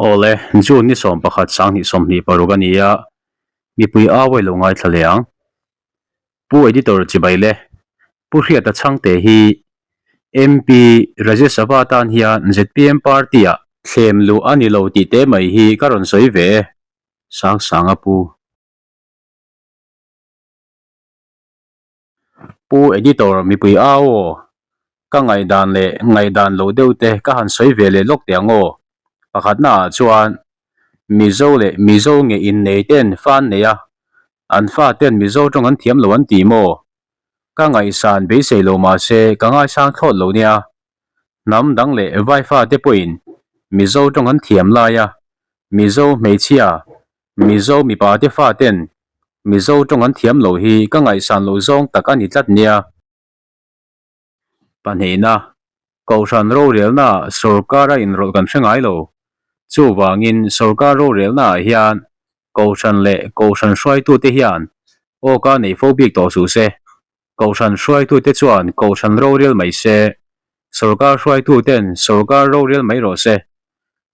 Awle, June ni 11 2026 a ni a, mipui au a ilo ngaithla leh ang. Pu Editor chibai le, Pu Hriata Chhangte hi MP Rajya Sabha tan hian zpm party ah thlem luh a ni lo tih te mai hi ka rawn sawi ve e, Sangsanga Pu. Pu Editor mipui au aw, ka ngaihdan leh ngaihdan loh deuh te ka han sawi ve leh lawk teh ang aw. Pakhatna ah chuan Mizo leh Mizo nge innei ten fa an nei a, an fa ten Mizo tawng an thiam lo an ti maw? Ka ngaihsan beisei lo mahse ka ngaisang thlawt lo nia. Hnam dang leh vai fa te pawhin Mizo tawng an thiam lai a, Mizo hmeichhia Mizo mipa te fa ten Mizo tawng an thiam lo hi ka ngaihsan loh zawng tak a ni tlat nia. Pahnihna, Kohhran rorelnaah sorkar a inrawlh kan hre ngai lo. Chuvangin sorkar rorelnaah hian Kohhran leh Kohhran hruaitute hian awka nei fo bik tawh suh se. Kohhran hruaitute chuan Kohhran rorel mai se, sorkar hruaituten sorkar rorel mai rawh se.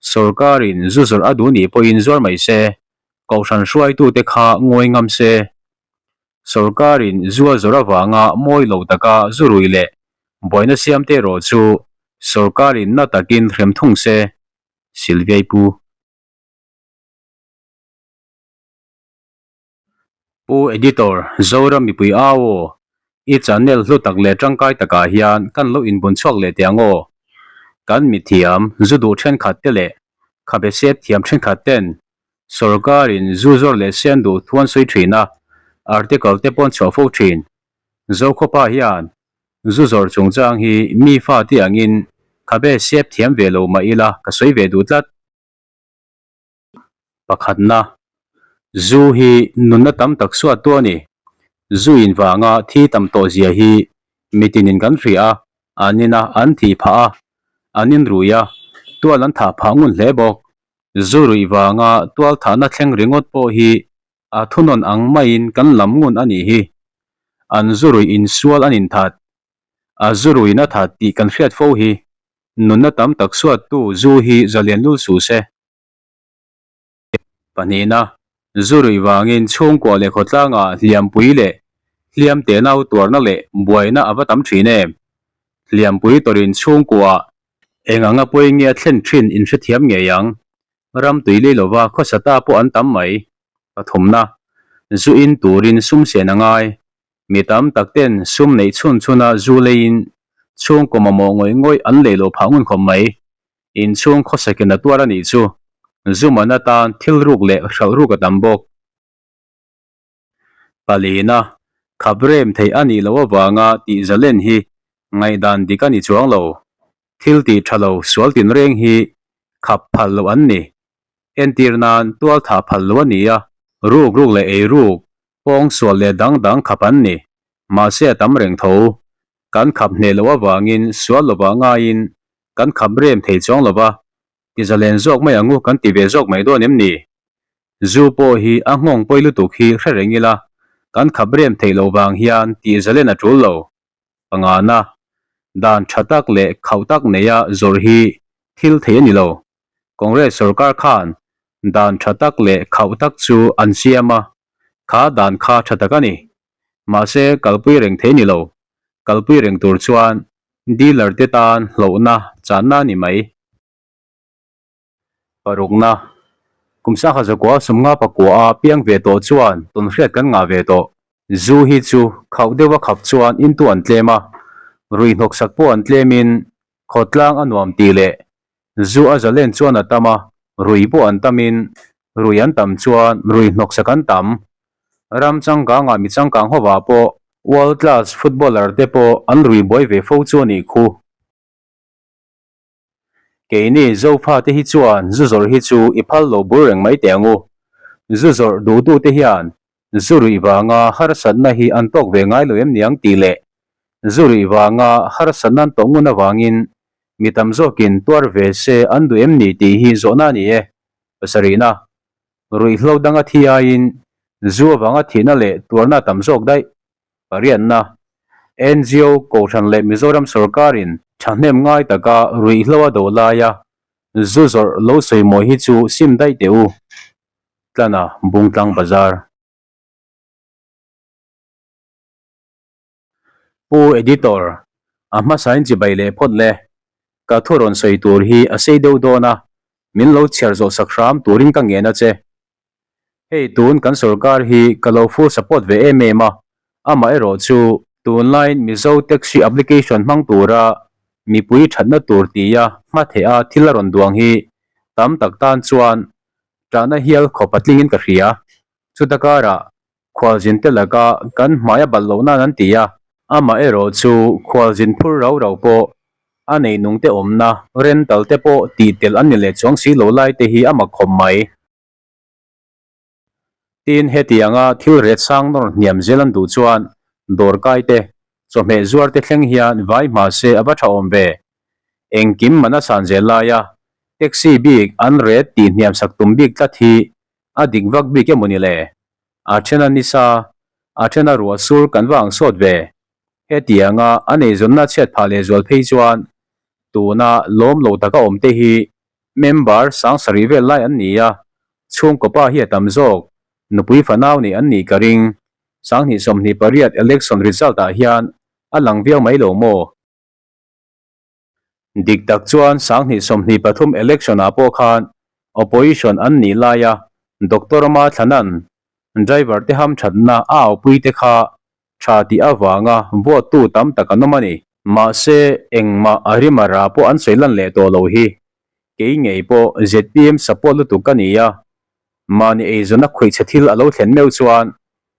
Sorkarin zu zawrh a duh nih pawhin zuar mai se, Kohhran hruaitute kha ngawi ngam se. Sorkarin zu a zawrh avanga mawi lo taka zu rui leh buaina siamte erawh chu sorkarin na takin hrem thung se, Sylviai Pu. Pu Editor, Zoram mipui au aw, i channel hlu tak leh tangkai takah hian kan lo inbun chhuak leh teh ang aw. Kan mithiam, zu duh thenkhat te leh khabe sep thiam thenkhat ten sorkarin zu zawr leh sian duh thu an sawi thin a, article te pawh an chhuah fo thin. Zokhawpa hian zu zawrh chungchang hi mi fa te angin khabe sep thiam ve lo mah ila ka sawi ve duh tlat. Pakhatna, Zu hi nunna tam tak suat tu a ni. Zu in vanga thi tam tawh zia hi mitinin kan hria a, an ina an thih phah a, an inrui a, tual an thah phah ngun hle bawk. Zu ruih vanga tual thahna thleng ringawt pawh hi a thunawn ang maiin kan lam ngun a nih hi. An zu ruih insual an inthat, a zu ruihna that tih kan hriat fo hi. Nunna tam tak suattu zu hi zalian lul suh se. Pahnihna, zu ruih vangin chhungkua leh khawtlangah hliampui leh hliam tenau tuarna leh buaina a va tam thin em? Hliampui tawrin chhungkuaah eng anga pawi nge a thlen thin in hrethiam ngei ang. Ram tui lei lova khawsa ta pawh an tam mai. Pathumna, zu in turin sum sen a ngai. Mi tam tak ten sum neih chhun chhuna zu leiin chhungkaw mamawh ngawih ngawih an lei loh phah ngun khawp mai. Inchhung khawsakin a tuar a nih chu Zuman atan thil ruk leh hralh ruk a tam bawk. Palina, khap rem theih a nih loh avanga tih zalen hi ngaihdan dik a ni chuang lo. Thil tih tha lo sual tinreng hi khap phal loh an ni. Entir nan tual thah phal loh a ni a, ruk ruk leh ei ruk, pawng sual leh dang dang khap an ni. Mahse a tam reng tho. Kan khap hneh loh avangin sual lovah ngaiin Kan khap rem thei chuang lo va, ti zalen zawk mai ang u kan ti ve zawk mai dawn em ni? Zu pawh hi a nghawng pawi lutuk hi hre reng ila, kan khap rem theih loh vang hian tih zalen a tul lo. Pangana, dan tha tak leh khauh tak neia zawrh hi thil thei a ni lo. Congress sorkar khan dan tha tak leh khauh tak chu an siam a, kha dan kha tha tak a ni. Mahse kalpui reng thei ni lo. Kalpui reng tur chuan Dealer te tan hlauhna channa a ni mai. Parukna, Kum sangha zakua sumnga pakua a piang ve tawh chuan tawnhriat kan ngah ve tawh. Zu hi chu khauh deuha khap chuan intu an tlem a, rui hnawksak pawh an tlemin khawtlang a nuam tih leh zu a zalen chuan a tam a, rui pawh an tamin rui an tam chuan rui hnawksak an tam. Ram changkangah mi changkang hovah pawh world class footballer te pawh an rui buai ve fo chu a nih khu. Keini Zofa te hi chuan zu zawrh hi chu i phal lo bur reng mai teh ang u. Zu zawrh duhtu te hian zu ruih vanga harsatna hi an tawk ve ngai lo em niang tih leh zu ruih vanga harsatna an tawh ngun avangin mi tam zawkin tuar ve se an duh em ni tih hi zawhna a ni e. Pasarihna. Ruihhlo danga thi aiin zu avanga thihna leh tuarna a tam zawk daih. Pariatna, ngo Kohhran leh Mizoram sawrkarin thahnem ngai taka ruihhlo a do laia Zu zawrh lo sawi mawi hi chu sim daih teh u. Tlana Bungtlang Bazar. Pu Editor, a hmasain chibai leh phawt le. Ka thu rawn sawi tur hi a sei deuh dawn a, min lo chhiar zawh sak hram turin ka ngen a che. Hei tun kan sorkar hi ka lo full support ve em em a, amaherawh chu tunlaiin Mizo Taxi application hmang tura mipui thatna tur tia hmatheh a thil a rawn duang hi tam tak tan chuan tahna hial khawp a tlingin ka hria. Chuta karah Khualzin te laka kan hmai a balh loh nan an ti a, amaherawh chu khualzin phur rau rau pawh a nei nung te awmna rental te pawh tih tel an ni leh chuang si lo lai te hi a mak khawp mai. Tin, hetianga thil ret sang nawr hniam zel an duh chuan dawrkai te, chawhmeh zuar te thleng hian vai hma se a va tha awm ve. Engkim man a san zel laia taxi bik an ret tih hniam sak tum bik tlat hi A dik vak bik emaw ni le? A then a nisa, a then a ruah sur kan va ang sawt ve. Hetianga a neizawnna chhiat phah leh zual phei chuan tuna lawm lo taka awm te hi member sang sarih vel lai an ni a, chhungkaw pa hi a tam zawk, nupui fanau nei an nih ka ring. 2028 election result ah hian a lang viau mai lo maw? Dik tak chuan 2023 election ah pawh khan opposition an nih laia Doctor Ma Thlanan driver te hamthatna a aupui te kha tha tih avanga vote tu tam tak an awm a ni. Mahse engmah a rimara pawh an sawi lan leh tawh lo hi. Kei ngei pawh zpm support lutuk ka ni a, mahni eizawnna khawihchhe thil a lo thlen meuh chuan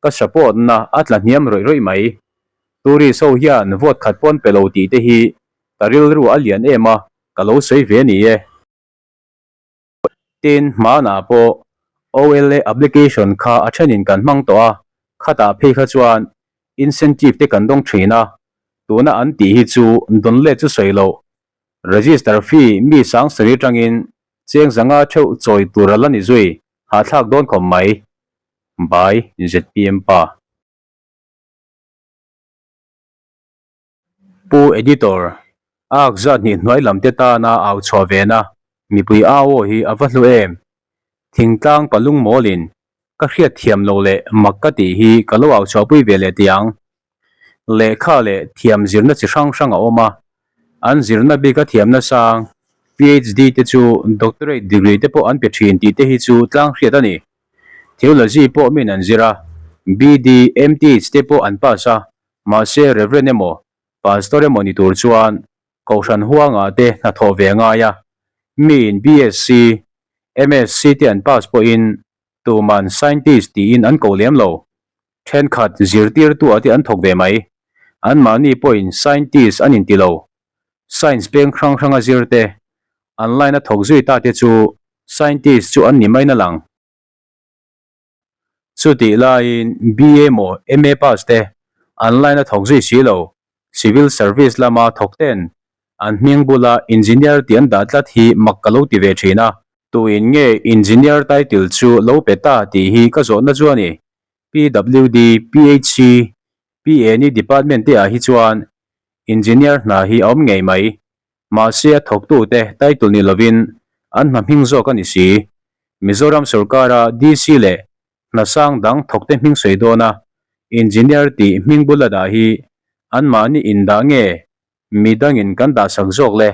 Ka support na a tla hniam rawih rawih mai. Tourist ho hian vote khat pawn pe lo tih te hi ka rilru a lian em a, ka lo sawi ve ni e. Tin, hmanah pawh OLA application kha a thenin kan hmang tawh a, khatah phei kha chuan incentive te kan dawng thin a, tuna an tih hi chu dawn let chu sawi loh. Register fee mi sang sarih atangin cheng zanga theuh chawi tur a la ni zui, hahthlak dawn khawp mai. By zpm pa. Pu Editor, Ak zat hnih hnuai lam te tana au chhuah ve na mipui au aw hi a va hlu em? Thingtlang palung mawlin ka hriat thiam lo leh mak ka tih hi ka lo au chhuahpui ve leh tiang. Lehkha leh thiam zirna chi hrang hrang a awm a, an zirna bika thiamna sang PhD te chu doctorate degree te pawh an pe thin tih te hi chu tlang hriat a ni. Theology pawh min an zir a, BD, MTH te pawh an pass a, mahse Reverend emaw, Pastor emaw ni tur chuan Kohhran huangah te hnathawh ve a ngai a, miin BSc, MSc te an pass pawhin tuman scientist tiin an ko lem lo. Thenkhat zirtirtu ah te an thawk ve mai. Anmahni pawhin scientist an inti lo. Science peng hrang hranga zir te, an line a thawk zui ta te chu scientist chu an ni mai na lang. Chutih laiin BA maw MA pass te an line a thawk zui si lo, civil service lama thawk ten an hming bula engineer tih an dah tlat hi mak ka lo ti ve thin a. Tuin nge engineer title chu lo pe ta tih hi ka zawhna chu a ni. PWD, PHC, PNE department te ah hi chuan engineer hna hi a awm ngei mai. Mahse a thawktute title ni lovin an hna hming zawk a ni si. Mizoram sorkara DC leh hna sang dang thawkte hming sawi dawna engineer tih hming bula dah hi anmahni indah nge midangin kan dahsak zawk le?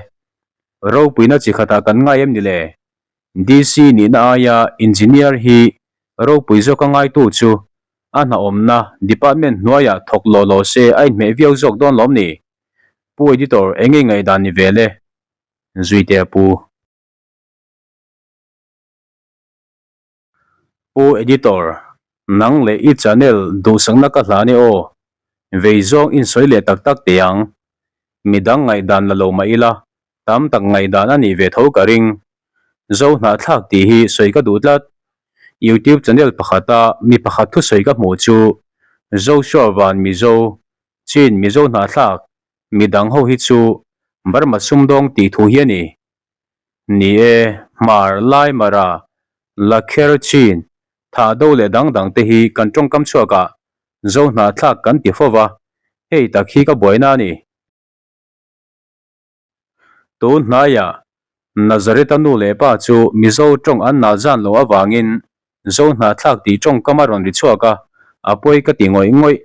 Ropuina chi khatah kan ngai em ni le? DC nihna aia engineer hi ropui zawka ngaitu chu a hna awmna department hnuaiah thawk law law se a inhmeh viau zawk dawn lawm ni? Pu Editor, eng nge ngaihdan ni vel e? Zuitea Pu. Pu Editor, nang leh i channel duhsakna ka hlan e aw. Vei zawng insawi leh tak tak teh ang. Midang ngaihdan la lo mah ila, tam tak ngaihdan a nih ve tho ka ring. Zo hnahthlak tih hi sawi ka duh tlat. YouTube channel pakhata mi pakhat thusawi ka hmuh chu Joshua Van Mizo Chin Mizo hnahthlak midang ho hi chu Burma sumdawng tih thu hi a ni. Ni e, Hmar, Lai, Mara, Lakher, Chin, Thahdo leh dang dang te hi kan tawngkam chhuakah Zo hnahthlak kan ti fo va, hei tak hi ka buaina a ni. Tun hnaiah. Nazareth-a nu leh pa chu Mizo tawng an nal zan lo avangin Zo hnahthlak tih tawngkam a rawn ri chhuak a, a pawi ka ti ngawih ngawih.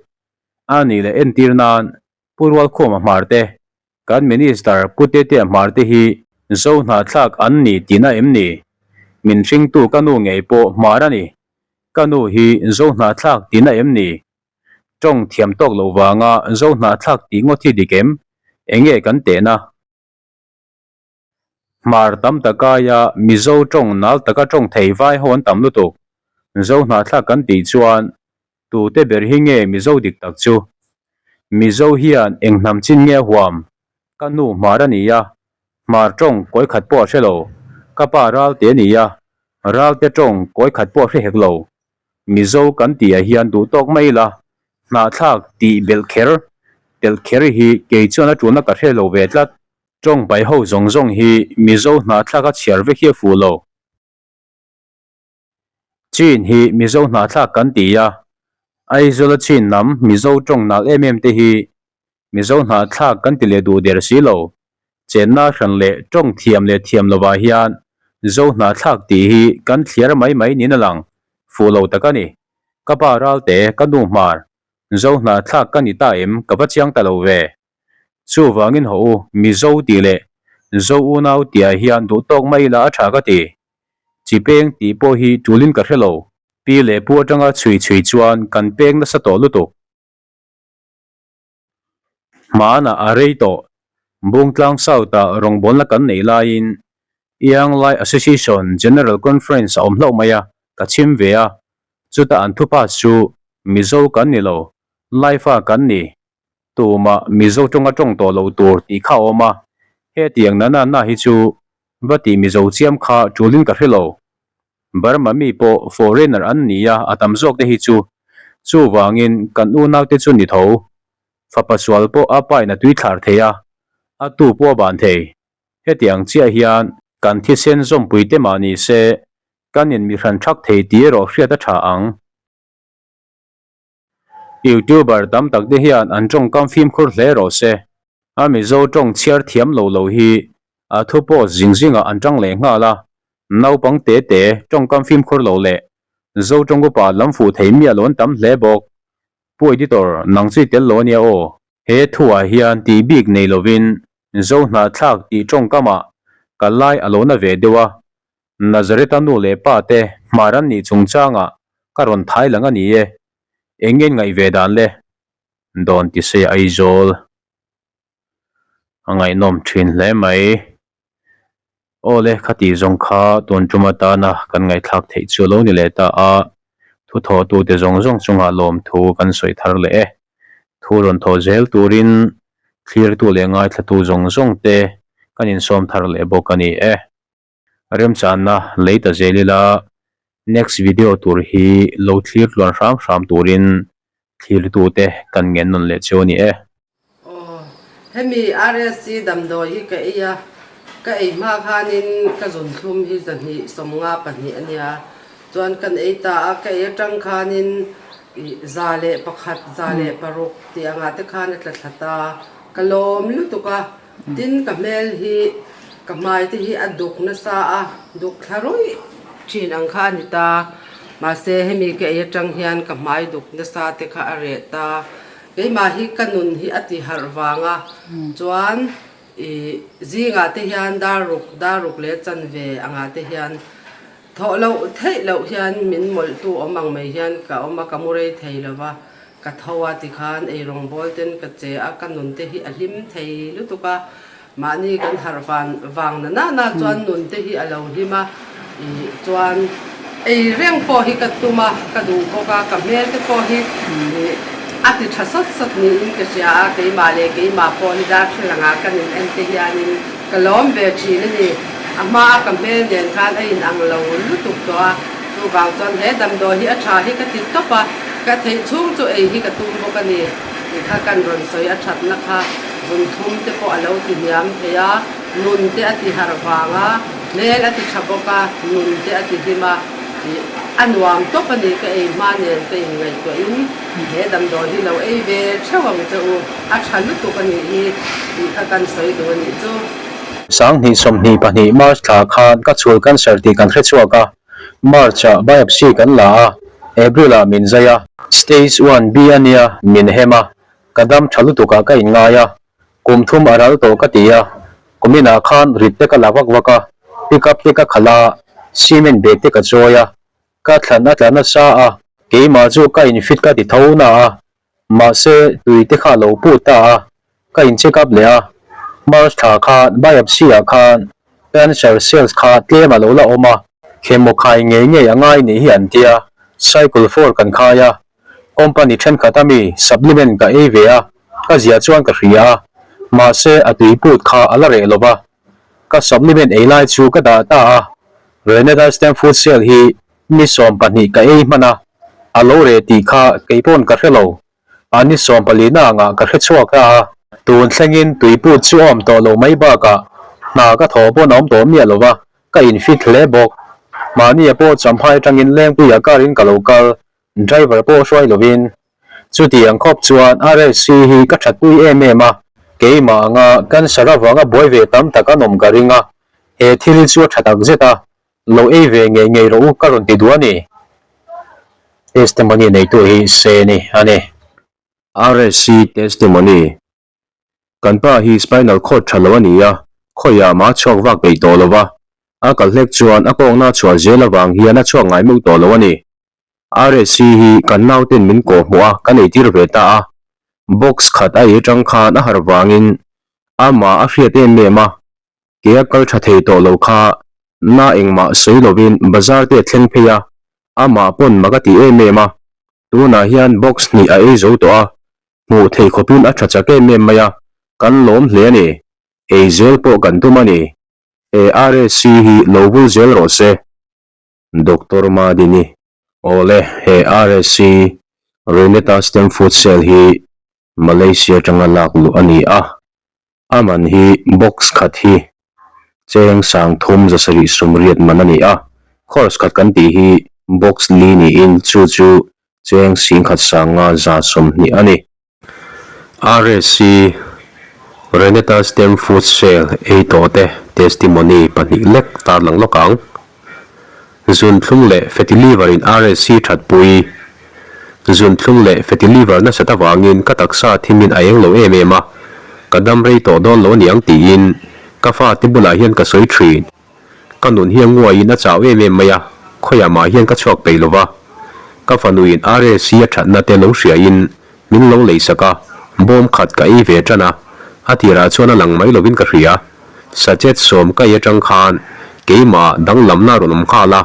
A nih leh entir nan Pu Rualkhuma Hmarte, kan Minister Pu Tetea Hmarte hi Zo hnahthlak an ni tihna em ni? Min hringtu ka nu ngei pawh Hmar a ni. Ka nu hi Zo hnahthlak tihna em ni? Tawng thiam tawk lo vanga Zo hnahthlak tih ngawt hi dik em? Enge kan tehna? Hmar tam tak aia Mizo tawng nal taka tawng thei vai ho an tam lutuk. Zo hnahthlak kan tih chuan tute ber hi nge Mizo dik tak chu? Mizo hian eng hnam chin nge a huam? Ka nu Hmar a ni a, Hmar tawng kawi khat pawh a hre lo. Ka pa Ralte a ni a, Ralte tawng kawi khat pawh a hre hek lo. Mizo kan tih ah hian duh tawk mai ila, hnahthlak tih belh kher, telh kher hi kei chuan a tulna ka hre lo ve tlat. Tawng pai ho zawng zawng hi Mizo hnahthlak a chhiar vek hi a fuh lo. Chin hi Mizo hnahthlak kan ti a, Aizawla chin lam Mizo tawng nal em em te hi Mizo hnahthlak kan ti leh duh der si lo. Chenna hran leh tawng thiam leh thiam lovah hian Zo hnahthlak tih hi kan thliar mai mai niin a lang fuh lo tak a ni. Ka pa Ralte, ka nu Hmar, Zo hnahthlak ka ni ta em ka va chiang ta lo ve. Chuvangin haw u, Mizo tih leh Zo unau tihah hian duh tawk mai ila a tha ka ti. Chi peng tih pawh hi tulin ka hre lo. Pi leh pu atanga chhui chhui chuan kan peng nasa tawh lutuk. Hmanah a rei tawh. Bungtlang South-ah rawngbawlna kan neih laiin Young Lai Association General Conference a awm hlauh mai a, ka chhim ve a. Chuta an thupa chu Mizo kan ni lo, Laifa kan ni Tumah Mizo tawnga tawng tawh lo tur tih kha a awm a, hetiang na na na hi chu va tih Mizo chiam kha tulin ka hre lo. Burma mi pawh foreigner an ni a, a tam zawk te hi chu. Chuvangin kan unaute chu ni tho. Fapa sual pawh a pain a tuithlar thei a, a tu pawh a ban thei. Hetiang chiah hian kan thisen zawmpui te mah ni se, kan in mi hran thak thei tih erawh hriat a tha ang. Youtuber tam tak te hian an tawngkam fimkhur hle rawh se. A Mizo tawng chhiar thiam lo lo hi a thu post zing zingah an tang leh nghal a, naupang te te tawngkam fimkhur lo leh Zo tawng upa lam fuh thei miah lo an tam hle bawk. Pu Editor, nang chu i tel lo ania aw. He thuah hian tih bik nei lovin Zo hnahthlak tih tawngkamah ka lai a lo na ve deuh a, Nazareth-a nu leh pa te hmar an nih chungchangah ka rawn thai lang a ni e. Eng nge ngaih ve dan le? Dawn ti se Aizawl. A ngaihnawm thin hle mai. Aw le, khati zawng kha tun tum atana kan ngaihthlak theih chu lo ni leh ta a. Thuthawhtute zawng zawng chungah lawmthu kan sawi thar leh e. Thu rawn thaw zel turin thlirtu leh ngaithlatu zawng zawng te kan insawm thar leh bawk a ni e. Remchanna lei ta zel ila next video tur hi lo thlir tluan hram hram turin thlirtute kan ngen nawn leh chu a ni e. Aw, hemi RSC damdawi hi ka ei a, ka ei hma khanin ka zunthlum hi 252 a nia, chuan kan ei ta a, ka ei atang khanin ih 101, 106 tih angah te khan a tla thla ta, ka lawm lutuk a. Tin, ka hmel hi, ka hmai te hi a duk nasa a, duk thla rawih thin ang kha a ni ta. Mahse, hemi ka ei atang hian ka hmai duk nasa te kha a reh ta. Keimah hi ka nun hi a ti harh vang a, chuan ih zingah te hian dar ruk, dar ruk leh chanve angah te hian thawh loh theih loh hian min mawlhtu awm ang mai hian ka awm a, ka mu rei thei lo va. Ka tho a tikhan eirawng bawl ten ka che a, ka nun te hi a hlim thei lutuk a, mahni kan harh van vang na na na chuan nun te hi a lo hlim a, ih chuan ei reng pawh hi ka tum a, ka duh bawk a, ka hmel te pawh hi ih a ti tha sawt sawt niin ka hria a, keimah leh keimah pawh hi darthlalang ah kan in en te hianin ka lawm ve thin a ni, a hma a ka hmel nen khan a in ang lo lutuk tawh a. Chuvang chuan he damdawi hi a tha hi ka ti tawp a, ka theih chhung chu ei hi ka tum bawk a ni tih kha kan rawn sawi a thatna kha zunthum te pawh a lo ti hniam thei a, nun te a ti harh vang a, hmel a ti tha bawk a, nun te a ti hlim a, ih a nuam tawp a ni ka ei hma nen ka inngaihtuahin he damdawi hi lo ei ve theuh ang che u, a tha lutuk a nih hi tih kha kan sawi duh a nih chu. 22 March thla khan ka chhul cancer tih kan hre chhuak a, March ah biopsy kan la a, April ah min zai a. Stage one B a nia min hem a, ka dam tha lutuk ah ka inngai a, kum thum a ral tawh ka ti a, kumin ah khan rit te ka la vak vak a, pick up te ka khalh a, cement bag te ka chawi a, ka thlan a tla nasa a, keimah chu ka in fit ka ti tho na a, Mahse, tui te kha lo put ta a, ka in check up leh a, March thla khan biopsy ah khan cancer cells kha tlem a lo la awm a, chemo khai ngei ngei a ngai nih hi an tia, cycle four kan khai a, company thenkhat ami supplement ka ei ve a, ka zia chuan ka hria a, mahse a tui put kha a la reh lo va, ka supplement ei lai chu ka dah ta a, Renata Stem Food Cell hi Ni 12 ka ei hman a, a lo reh tih kha kei pawn ka hre lo. A ni 14 na angah ka hre chhuak ta a. Tun thlengin tuiput chu a awm tawh lo mai bakah hna ka thaw pawn a awm tawh miah lo va, ka infit hle bawk. Mahnia pawh champhai atangin Lengpuia car in ka lo kal, driver pawh hruai lovin. Chutiang khawp chuan RSC hi ka thatpui em em a, keimah anga cancer avanga buai ve tam tak an awm ka ring a, he thil hi chu a tha takzet a, Lo ei ve ngei ngei rawh u ka rawn ti duh a ni. Testimony neitu hi Seni a ni. RSC Testimony Kan pa hi spinal cord tha lo a ni a, khawiah mah a chhuak vak peih tawh lo va, a kal hlek chuan a kawngna a chhuah zel avang hian a chhuak ngai meuh tawh lo a ni. RSC hi kan nauten min kawh hmuh a, kan eitir ve ta a, box khat a ei atang khan a harh vangin amah a hriat em em a, Ke a kal tha thei tawh lo kha na engmah sawi lovin bazar te a thleng phei a, amah pawn mak a ti em em a, tunah hian box hnih a ei zo tawh a, hmuh theih khawpin a tha chak em em mai a, kan lawm hle a ni, ei zel pawh kan tum a ni, he RSC hi lo vul zel rawh se. Doctor Madini, Awle, he RSC, Reneta Stem Food Cell hi Malaysia atanga lak luh a ni a, A man hi box khat hi cheng 3780 man a ni a, course khat kan tih hi box li niin chu chu cheng 1120 a ni. RSC Renata Stem Food Sale ei tawh te testimony pahnih lek tarlang lawk ang. Zunthlum leh fatty liver in RSC thatpui. Zunthlum leh fatty liver nasat avangin ka taksa thimin a eng lo em em a, ka dam rei tawh dawn lo aniang tiin ka fate bulah hian ka sawi thin. Ka nun hi a nguaiin a chau em em mai a, khawiah mah hian ka chhuak peih lo va. Ka fanuin RSC a thatna te lo hriain Min lo leisak a, bawm khat ka ei ve tan a, a tirah chuan a lang mai lovin ka hria. Sachet sawm ka ei atang khan keimah danglamna a rawn awm nghal a,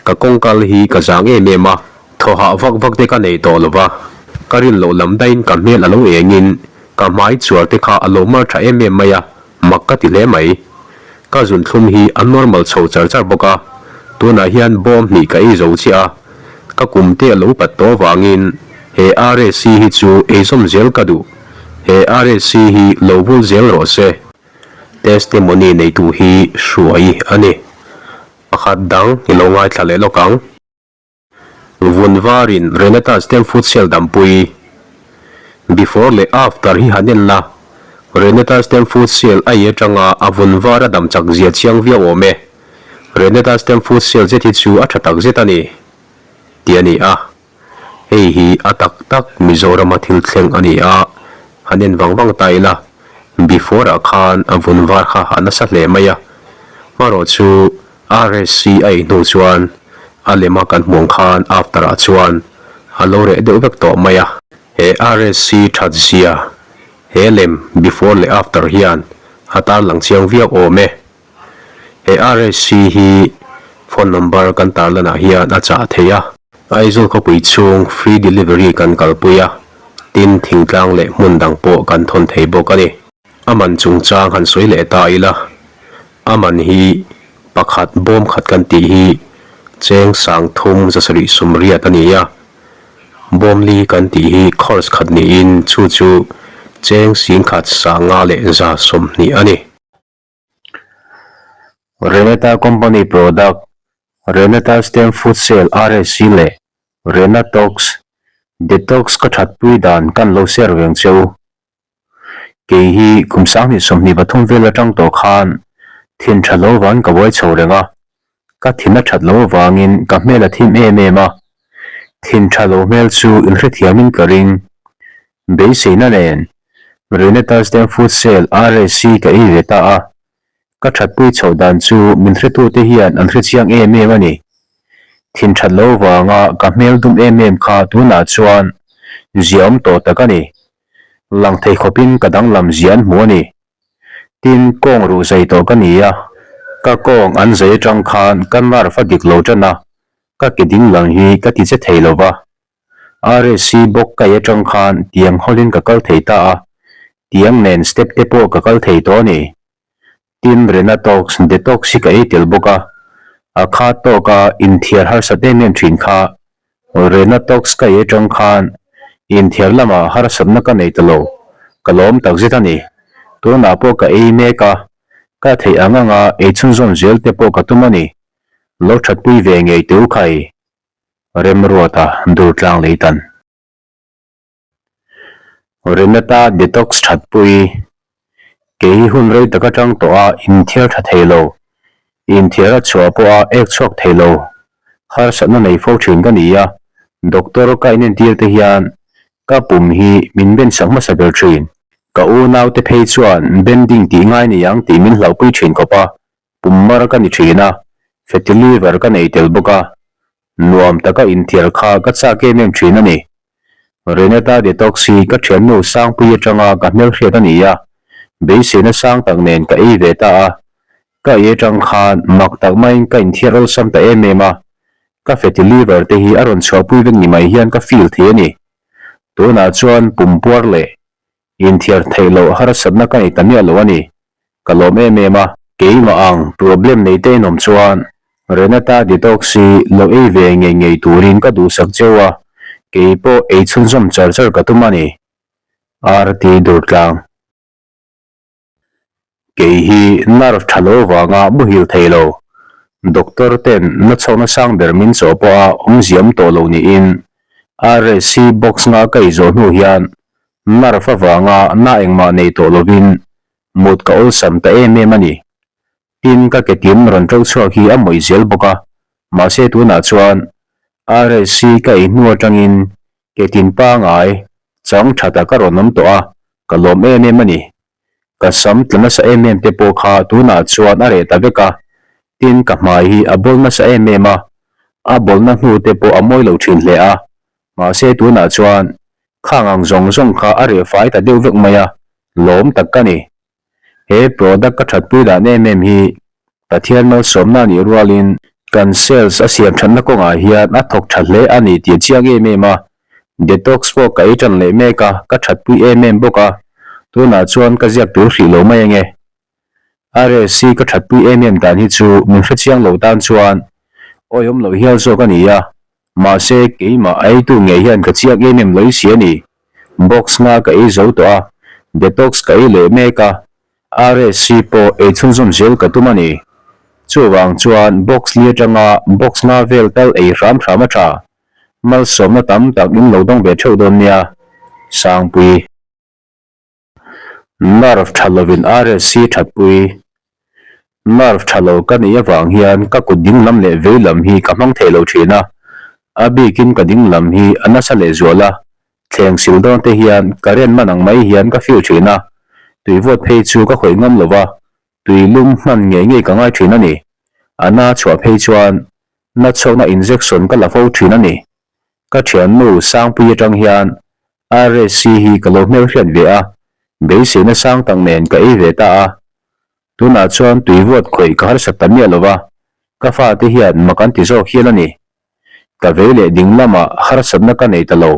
ka kawng kal hi ka zang em em a, thaw hah vak vak te ka nei tawh lo va, ka rin loh lam daihin ka hmel a lo engin ka hmai chuar te kha a lo mar tha em em mai a, mak ka ti hle mai. Ka zunthlum hi a normal chho char char bawk a, tunah hian bawm hnih ka ei zo chiah a, ka kum te a lo pat tawh avangin he RSC hi chu eizawm zel ka duh, he RSC hi lo vul zel rawh se. Testimony neitu hi hruai a ni. Pakhat dang i lo ngaithla leh lawk ang. Vun varin Renata Stem Food Cell dampui Before leh After hi han en la, Renata Stem Food Cell a i atanga a vun var a dam chak zia chiang viau awm e. Renata Stem Food Cell zet hi chu a tha tak zet a ni, tih a ni a. Hei hi a tak tak Mizorama thil thleng a ni a, han en vang vang ta ila, Before ah khan a vun var kha a nasa hle mai a, hmarawh chu RSC a ei hnu chuan a lema kan hmuh ang khan after ah chuan a lo reh deuh vek tawh mai a. He RSC that zia he lem before leh after hian a tarlang chiang viau awm e. He RSC hi phone number kan tarlanah hian a chah thei a. Aizawl khawpui chhung free delivery kan kalpui a, tin thingtlang leh hmun dang pawh kan thawn thei bawk a ni. A man chungchang han sawi leh ta ila, a man hi pakhat bawm khat kan tih hi cheng 3780 a ni a, bawm li kan tih hi course khat niin chu chu cheng 1120 a ni. Renata Company product, Renata Stem Food Cell RSC leh Renatox Detox ka thatpui dan kan lo share veng cheu. Kei hi kum 2023 vel atang tawh khan. Thin tha lo vang ka buai chho reng a, ka thin a that lo avangin ka hmel a thim em em a, thin tha lo hmel chu inhrethiamin ka ring. Beiseina nen Renatas Dam Food Sale RSC ka ei ve ta a, ka thatpui chhoh dan chu min hretute hian an hrechiang em em a ni. Thin that lo vanga ka hmel dum em em kha tunah chuan ziaawm tawh tak a ni. Lang thei khawpin ka danglam zia an hmu a ni. Tin, kawng ruh zai tawh ka ni a, ka kawng an zai atang khan ka nerve a dik lo tan a, ka ke ding lang hi ka ti che thei lo va. RSC bawk kai atang khan tiang hawlin ka kal thei ta a, tiang nen step te pawh ka kal thei tawh a ni. Tin, Renatox, detox hi ka ei tel bawk a, a kha tawka inthiar harsat em em thin kha Renatox ka ei atang khan inthiar lamah harsatna ka nei ta lo, ka lawm takzet a ni. Tunah pawh ka ei mek a, ka theih ang anga ei chhunzawm zel te pawh ka tum a ni. Lo thatpui ve ngei teh u khai, Remruata Durtlang Leitan. Renata detox thatpui, Kei hi hun rei tak atang tawh a inthiar tha thei lo, inthiar a chhuah pawh a ek chhuak thei lo, harsatna nei fo thin ka ni a, doctor ka inentir te hian ka pum hi min ben sak hmasa ber thin. Ka unaute phei chuan bending tih ngai ni ang tih min hlauhpui thin khawp a, pum mar ka ni thin a, fatty liver ka nei tel bawk a, nuam taka inthiar kha ka chak em em thin a ni. Renata detox hi ka thiannu Sangpui atanga ka hmelhriat a ni a, beiseina sang tak nen ka ei ve ta a, ka ei atang khan mak tak maiin ka inthiar awlsam ta em em a, ka fatty liver te hi a rawn chhuahpui vek ni mai hian ka feel thei a ni. Tunah chuan pum puar leh Inthiar theih loh harsatna ka nei ta miah lo a ni. Ka lawm em em a. Keimah ang problem nei te inawm chuan Renata detox hi lo ei ve ngei ngei turin ka duhsak cheu a, kei pawh ei chhunzawm char char ka tum a ni. RT Durtlang. Kei hi nerve tha lo vanga muhil thei lo. Doctor ten na chhawkna sang ber min chawh pawha awmziam tawh lo niin RSC box nga ka ei zawh hnu hian nerve avanga na engmah nei tawh lovin mut ka awlsam ta em em a ni. Tin, ka ke tin rawn ṭo chhuak hi a mawih zel bawk a, mahse tunah chuan RSC ka ei hnu atangin ke tin pangai chang ṭha tak a rawn awm tawh a, ka lawm em em a ni. Ka sam tla nasa em em te pawh kha tunah chuan a reh ta vek a, tin ka hmai hi a bawl nasa em em a, a bawlna hnu te pawh a mawi lo thin hle a, mahse tunah chuan khang ang zawng zawng kha a reh fai ta deuh vek mai a, lawm tak ka ni. He product ka thatpui dan em em hi Pathian malsawmna a nih rualin kan cells a siam thatna kawngah hian a thawk tha hle a ni tih a chiang em em a, detox pawh ka ei tan leh mek a, ka thatpui em em bawk a, tunah chuan ka ziak tur hrih lo mai ange. RSC ka thatpui em em dan hi chu min hrechiang lo tan chuan awihawm loh hial zawk a ni a, mahse keimah a eitu ngei hian ka chiang em em lo i si a ni. Box nga ka ei zo tawh a, detox ka ei leh mek a, RSC pawh ei chhunzawm zel ka tum a ni. Chuvang chuan box li atanga box nga vel tal ei hram hram a tha. Malsawmna tam tak in lo dawng ve theuh dawn nia. Sangpui. Nerve tha lovin RSC thatpui. Nerve tha lo ka neih avang hian ka kut ding lam leh vei lam hi ka hmang thei lo thin a, a bikin ka ding lam hi a nasa leh zual a, thleng sil dawn te hian current man ang mai hian ka feel thin a, tui vawt phei chu ka khawih ngam lo va, tui lum hman ngei ngei ka ngai thin a ni. A na chhuah phei chuan na chhuakna injection ka la fo thin a ni. Ka thiannu Sangpui atang hian RSC hi ka lo hmelhriat ve a, beiseina sang tak nen ka ei ve ta a. Tunah chuan tui vuat khawih ka harsat ta miah lo va, ka fate hian mak an ti zawk hial a ni. Ka vei leh ding lamah harsatna ka nei ta lo,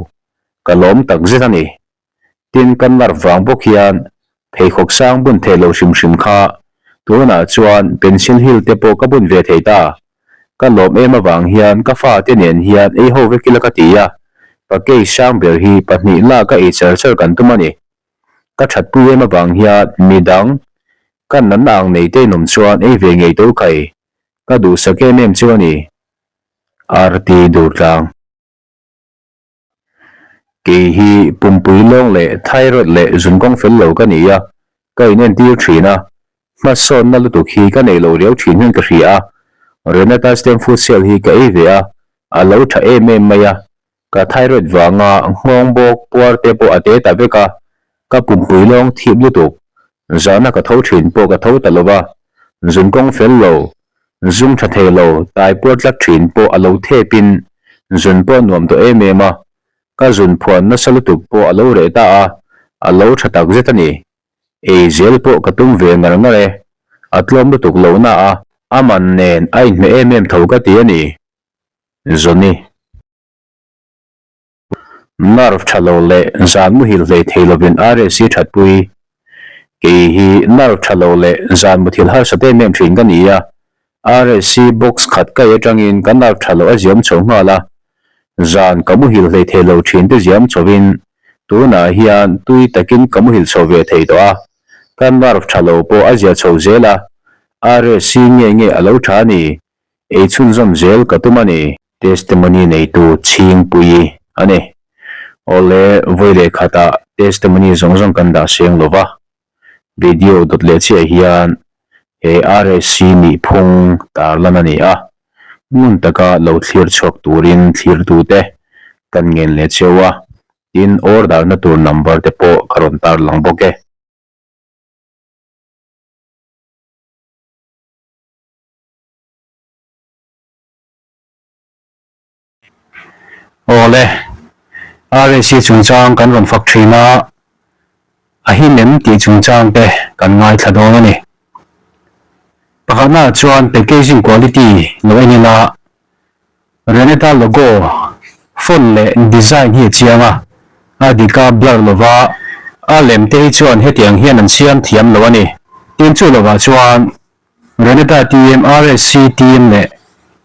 ka lawm tak zet a ni. Tin, ka nerve vang bawk hian pheikhawk sang bun thei lo hrim hrim kha tunah chuan pencil heel te pawh ka bun ve thei ta. Ka lawm em avang hian ka fate nen hian ei ho vek ila ka ti a, package sang ber hi pahnih lak a ei char char kan tum a ni. Ka thatpui em avang hian midang ka natna ang nei te inawm chuan ei ve ngei to khai ka duhsak em em chu a ni. RT Durtlang. Kei hi pumpui lawng leh thyroid leh zunkawng fel lo ka ni a, ka inentir thin a. Hmasawnna lutuk hi ka nei lo riau thin hian ka hria a, Renata Stem Food Cell hi ka ei ve a, a lo tha em em mai a, ka thyroid vanga nghawng bawk puar te pawh a te ta vek a, ka pumpui lawng thip lutuk, zahna ka tho thin pawh ka tho ta lo va, zun kawng fel lo, zung tha thei lo, tai puar tlat thin pawh a lo thep in zun pawh a nuam tawh em em a, ka zun phuan nasa lutuk pawh a lo reh ta a, a lo tha takzet a ni. Ei zel pawh ka tum ve ngar ngar e, a tlawm lutuk lo na a, a man nen a inhmeh em em tho ka ti a ni. Johnny. Nerve tha lo leh zan muhil hlei thei lovin RSC thatpui. Kei hi nerve tha lo leh zan muthil harsat em em thin ka ni a, RSC box khat kai atangin ka nerve tha loh a ziam chho nghal a, zan ka muhil hlei thei lo thin te ziam chhovin tunah hian tui takin ka muhil chho ve thei tawh a, ka nerve tha lo pawh a zia chho zel a, RSC nge nge a lo tha a ni, ei chhunzawm zel ka tum a ni. Testimony neitu Chhingpuii a ni. Awle, vawi leh khatah testimony zawng zawng kan dah seng lo va. Video dawt leh chiah hian he RSC nihphung tarlan a ni a, ngun taka lo thlir chhuak turin thlirtute kan ngen leh cheu a, tin order na tur number te pawh ka rawn tarlang bawk e. Awle, RSC chungchang kan rawn fak thin a, a him em tih chungchang te kan ngaithla dawn a ni. Pakhatnaah chuan packaging quality lo en ila, Reneta logo, font leh design hi a chiang a, a dik a blur lova, a lem te hi chuan hetiang hian an siam thiam lo a ni. Tin chu lovah chuan Renata TM, RSC TM leh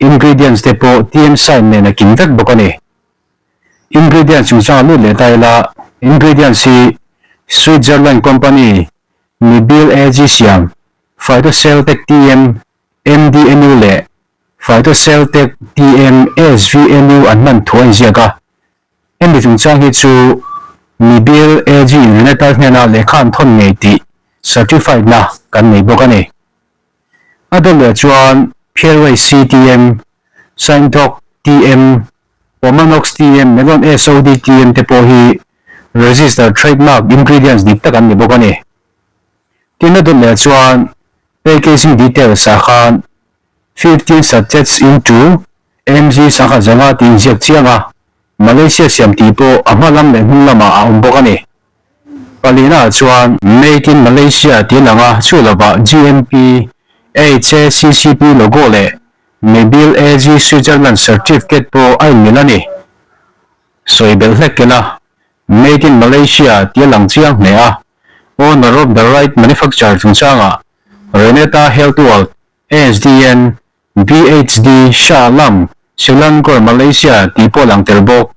Ingredients te pawh TM sign nen a kim vek bawk a ni. Ingredients chungchangah lut leh ta ila, Ingredients hi Switzerland company Mibil AG siam Phytoceltec TM, MDNU leh Phytoceltec TM, SVNU an hman thu a inziak a. Hemi chungchang hi chu Mibil AG in Renata hnena lehkha an thawn ngei tih certified na kan nei bawk a ni. A dawt leh chuan Phiarway CTM, Sainthawk TM, Pomanox TM, Melon SOD TM te pawh hi registered trademark ingredients dik tak an ni bawk a ni. Tin a dawt leh chuan packaging details ah khan 15 sachets into mg sangha zanga tih inziak chiang a, Malaysia siam tih pawh a hma lam leh hnung lamah a awm bawk a ni. Palina ah chuan Made in Malaysia tih lang a, chu lovah GMP, HACCP logo leh Mebil AG Switzerland certificate pawh a inmil a ni. Sawi belh hlek ila, Made in Malaysia tih a lang chiang hle a, Owner of the right manufacture chungchangah Renata Health World, ASDN, BHD, Shah Alam, Selangor, Malaysia tih pawh lang tel bawk.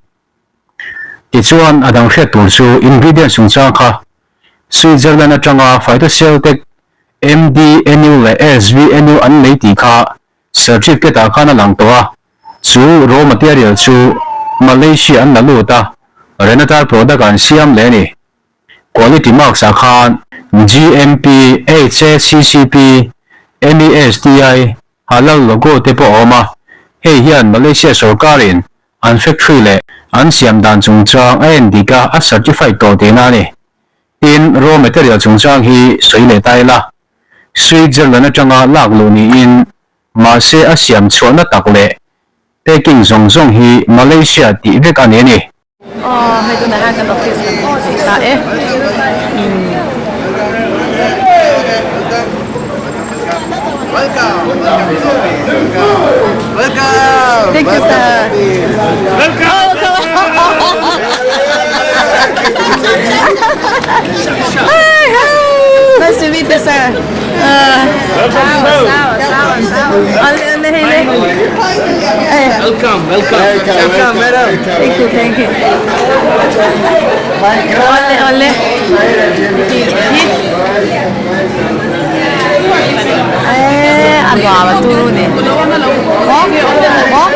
Tichuan, a dang hriat tur chu ingredients chungchang kha Switzerland atanga Phytoceltec, MD, NU leh SVNU an lei tih kha certificate ah khan a lang tawh a, chu raw material chu Malaysia an la lut a, Renatar product ah an siam leh a ni. Quality marks ah khan GMP, HACCP, MESTI, Halal logo te pawh a awm a, hei hian Malaysia sorkarin an factory leh an siam dan chungchang a en dik a, a certified tawh tihna a ni. Tin, raw material chungchang hi sawi leh ta ila, Switzerland atanga lak luh niin mahse a siam chhuahna tak leh packing zawng zawng hi Malaysia tih vek a ni a ni. Aw hei tunah hian kan office kan hmu thei ta e umm. Thank you sir. Nice to meet you sir. Welcome, welcome. Welcome, madam. Thank you, thank you. Ole, ole. Eh, a nuam a turu ni. Maw? Maw?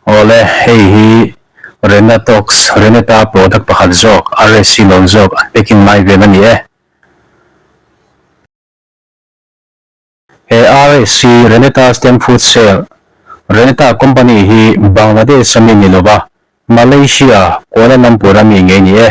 Awle, hei hi. Renatox, Renata product pakhat zawk, RSC lo zawk an packing lai vel a ni e. He RSC, Renata Stem Food Cell, Renata company hi Bangladesh a mi ni lova, Malaysia, Kuala Lumpur a mi ngei ni e.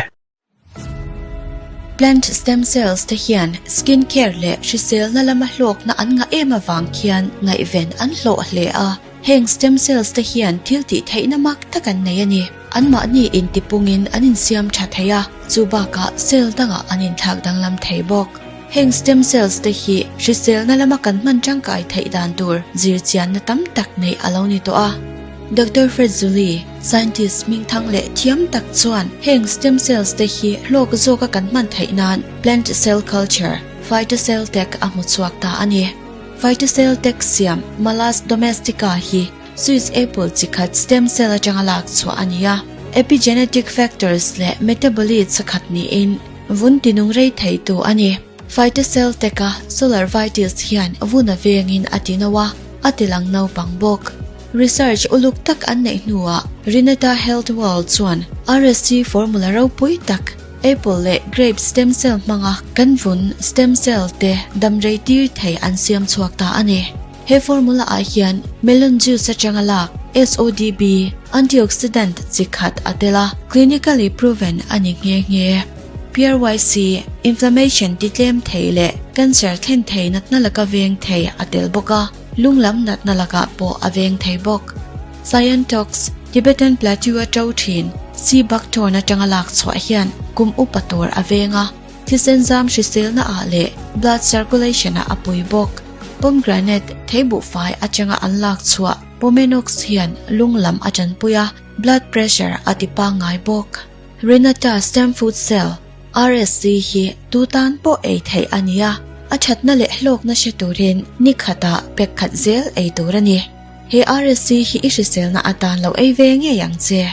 Plant stem cells te hian skin care leh hriselna lama hlawkna an ngah em avang khian ngaihven an hlawh hle a. Heng stem cells te hian thil tih theihna mak tak an nei a ni. Anmahni intipungin an insiam tha thei a, chu bakah cell dangah an inthlak danglam thei bawk. Heng stem cells te hi hriselna lama kan hman tangkai theih dan tur zirchianna tam tak neih a lo ni tawh a. Doctor Fred Zuli, Scientist hmingthang leh thiam tak chuan heng stem cells te hi hlawk zawka kan hman theih nan plant cell culture, phytocell tech a hmu chhuak ta a ni. Phytocell tech siam Malus domestica hi Swiss apple chi khat stem cell atanga lak chhuah a ni a. Epigenetic factors leh metabolites a khat niin vun tinung rei thei tu a ni. Phytocell tech a solar vitis hian vun a vengin a ti no a, a ti lang naupang bawk. Research uluk tak an neih hnuah Rinata Health World chuan RSC formula ropui tak, apple leh grape stem cell hmanga kan vun stem cell te dam rei tir thei an siam chhuak ta a ni. He formula ah hian melon juice atanga lak SODB, antioxidant chi khat a tel a, clinically proven a ni nghe nghe. PRYC, inflammation ti tlem thei leh cancer thlen thei natna laka veng thei a tel bawk a. Lung lam natna lakah pawh a veng thei bawk. Scientox, Tibetan Plateau a to thin, sea buckthorn atanga lak chhuah hian kum upa tur a veng a, thisen zam hriselna ah leh blood circulation ah a pui bawk. Pomegranate, theibuhfai atanga an lak chhuah Pomenox hian lung lam a tanpui a, blood pressure a ti pangngai bawk. Renata Stem Food Cell, RSC hi tu tan pawh ei theih a ni a, a thatna leh hlawkna hre turin ni khatah pek khat zel ei tur a ni. He RSC hi i hriselna atan lo ei ve ngei ang che.